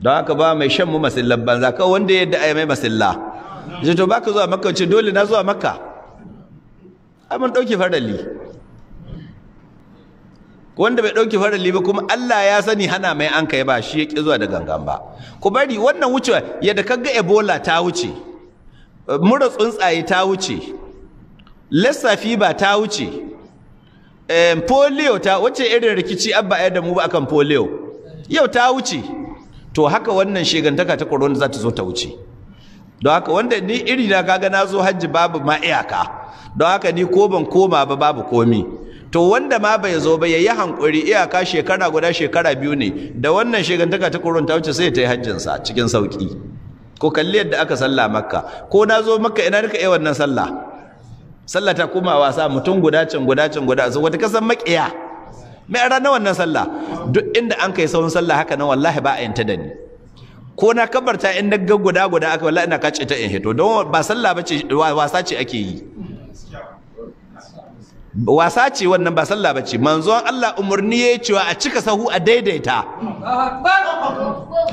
Don haka ba mai shan mu masillan banza, kawai wanda yadda ai mai masilla. Yace to baka zuwa Makka, ce dole na zuwa Makka. Ai mun dauki farali. Wanda bai dauki farali ba kuma Allah ya sani hana mai an kai ba shi ya ki zuwa da gangan ba. Ku bari wannan wucewa yadda kaga Ebola ta wuce, mura tsuntsaye ta wuce, Lassa fever ta wuce, polio ta wace irin rikici abba ai da mu ba akan polio yau ta wuce. To haka wannan shegantaka ta corona za ta zo ta wuce. Don haka wanda ni iri na kaga na zo hajji babu ma iyaka, don haka ni ko ban koma ba babu komi. To wanda ma bai zo ba yayi hankuri, iyaka shekara guda shekara biyu ne da wannan shegantaka ta corona ta wuce sai ta yi hajjin sa cikin sauki. Ko kalli yadda aka sallah Makka, ko na zo Makka ina nika yi wannan sallah. Sallah ta koma wasa, mutum guda can guda can guda wata kasan makiya mai ranar wannan sallah. Duk inda an kai sauran sallah haka nan wallahi ba a yanta da ni. Ko na kabarta in na ga guda guda aka wallahi ina kace ta in hito, don ba sallah bace, wasa ce ake yi. Wasa ce wannan, ba sallah bace. Manzon Allah umurni yayi cewa a cika sahu a daidaita,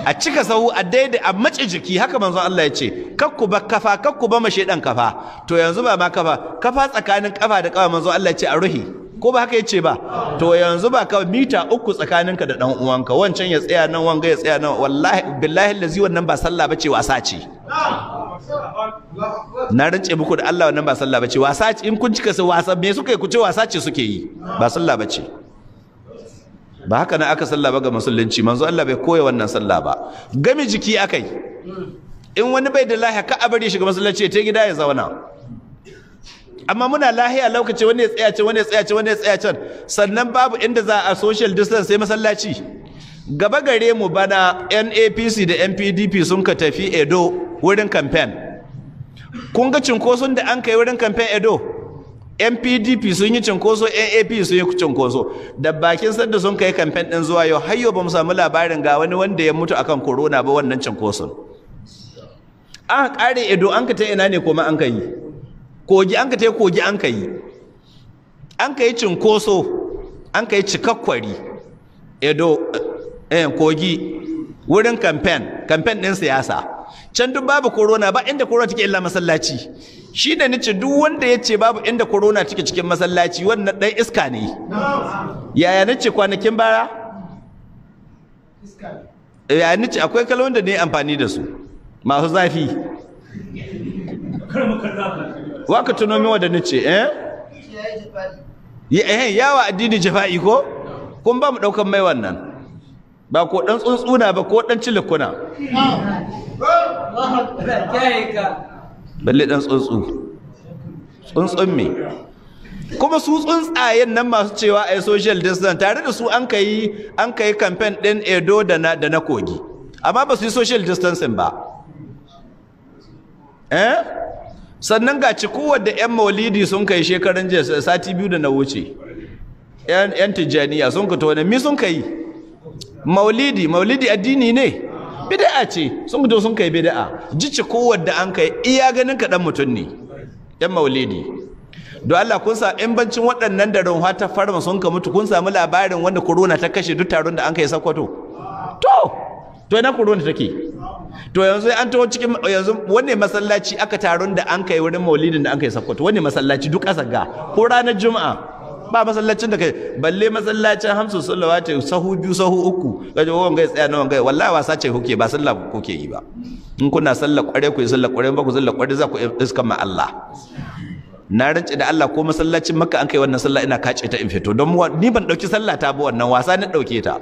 a cika sahu a daidai, a mace jiki, haka manzon Allah ya ce kakku ba kafa, kakku ba mashe dan kafa. To yanzu ba ma kafa, kafa tsakanin kafa da kafa manzon Allah ya ce a ruhi, ko ba haka yace ba? To yanzu ba ka mita 3 tsakaninka da dan uwanka, wancan ya tsaya nan, wanga ya tsaya nan, wallahi billahi allazi wannan ba sallah bace, wasa ce. Na rance muku da Allah wannan ba sallah bace, wasa ce. In kun cika su wasa me suka yi, ku ce wasa ce suke yi, ba sallah bace. Ba haka nan aka sallah ba ga musulunci, manzo Allah bai koya wannan sallah ba. Gami jiki akai. In wani bai da lahiya ka a bari shiga masallaci ta gida ya zauna. Amma muna lahiya lokaci wani ya tsaya can, wani ya tsaya can, wani ya tsaya can, sannan babu inda za a social distance sai masallaci. Gaba gare mu bana NAPC da NPDP sun ka tafi Edo wurin campaign. Kun ga cinkoson da an kai wurin campaign Edo? NPDP sun yi cinkoso, NAP sun yi cinkoso. Da bakin sanda sun kai campaign din zuwa yau har yau ba mu samu labarin ga wani wanda ya mutu akan corona ba wannan cinkoson. An kare Edo an ka ta ina ne kuma an ka yi? Kogi an ka ta kogi an ka yi. An ka yi cinkoso, an ka yi cikakkwari Edo, kogi wurin campaign, campaign din siyasa. Can duk babu corona, ba inda corona take illa masallaci. Shi ne nace duk wanda ya ce babu inda corona take cikin masallaci wannan dan iska ne. Yaya nace kwanakin bara? Yaya nace akwai kalmomin da ne amfani da su masu zafi. Waka tuno min wanda nace eh? Yawa addini jafa'i ko? Kun ba mu daukan mai wannan. Ba ko dan tsuntsuna ba ko dan cilikuna. Balle dan tsuntsu. Tsuntsun me? Kuma su tsuntsayen nan masu cewa ai social distance tare da su an kai campaign din Edo da na Kogi. Amma ba su yi social distancing ba. Eh? Sannan ga cikuwar da ƴan Maulidi sun kai shekaran jiya sati biyu da na wuce. Ƴan Tijjaniya sun fito ne, mi sun kai? Maulidi, maulidi addini ne? Bid'a ce, sun fito sun kai bid'a. Jici kowar da an kai iya ganin ka dan mutun ne. Ƴan Maulidi. Don Allah kun sa in bancin waɗannan da runwa ta farma sun ka mutu, kun samu labarin wanda corona ta kashe duk taron da an kai Sokoto. To ina corona take? To yanzu an taho cikin yanzu wanne masallaci aka taron da an kai wurin maulidin da an kai Sokoto? Wanne masallaci duk ƙasar ga ko ranar Juma'a? Ba masallacin da kai balle masallacin hamsu sallawati sahu biyu sahu uku kaje wanga ya tsaya na wanga, wallahi wasa ce kuke ba sallah kuke yi ba. In kuna sallah kware ku yi sallah kware, ba ku sallah kware za ku iskan ma Allah. Na rance da Allah ko masallacin Makka an kai wannan sallah ina kace ta in fito, don ni ban dauki sallah ta ba, wannan wasa ni dauke ta.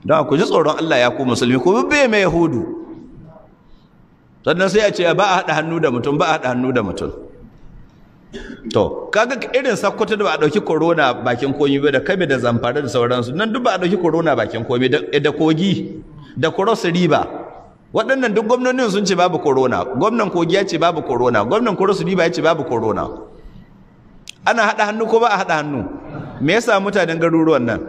Don ku ji tsoron Allah ya ku musulmi, ku bibbe mai yahudu. Sannan sai a ce ba a haɗa hannu da mutum, ba a haɗa hannu da mutum. To kaga irin Sokoto da ba a ɗauki corona bakin komi ba, da Kabe da Zamfara da sauransu, nan duk ba a ɗauki corona bakin komi, da Kogi da Cross River, waɗannan duk gwamnonin sun ce babu corona. Gwamnan Kogi ya ce babu corona, gwamnan Cross River ya ce babu corona. Ana haɗa hannu ko ba a haɗa hannu? Me yasa mutanen garuruwan nan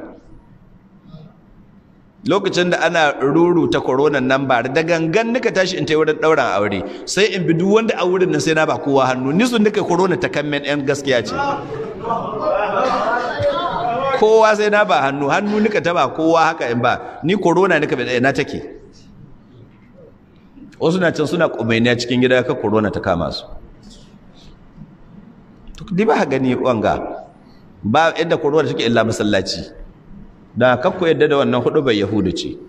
lokacin da ana ruruta corona nan ba da gangan nika tashi in tai wurin ɗauran aure, sai in bi duk wanda a wurin nan sai na ba kowa hannu, ni sun nika corona ta kammen ɗan gaskiya ce. Kowa sai na ba hannu, hannu nika ta ba kowa haka in ba ni corona nika bai na take. Wasu na can suna kumainiya cikin gida ka corona ta kama su. To di ba gani wanga ba inda corona take illa masallaci. Dan kakku yadda da wannan hudu bai yahudu ce.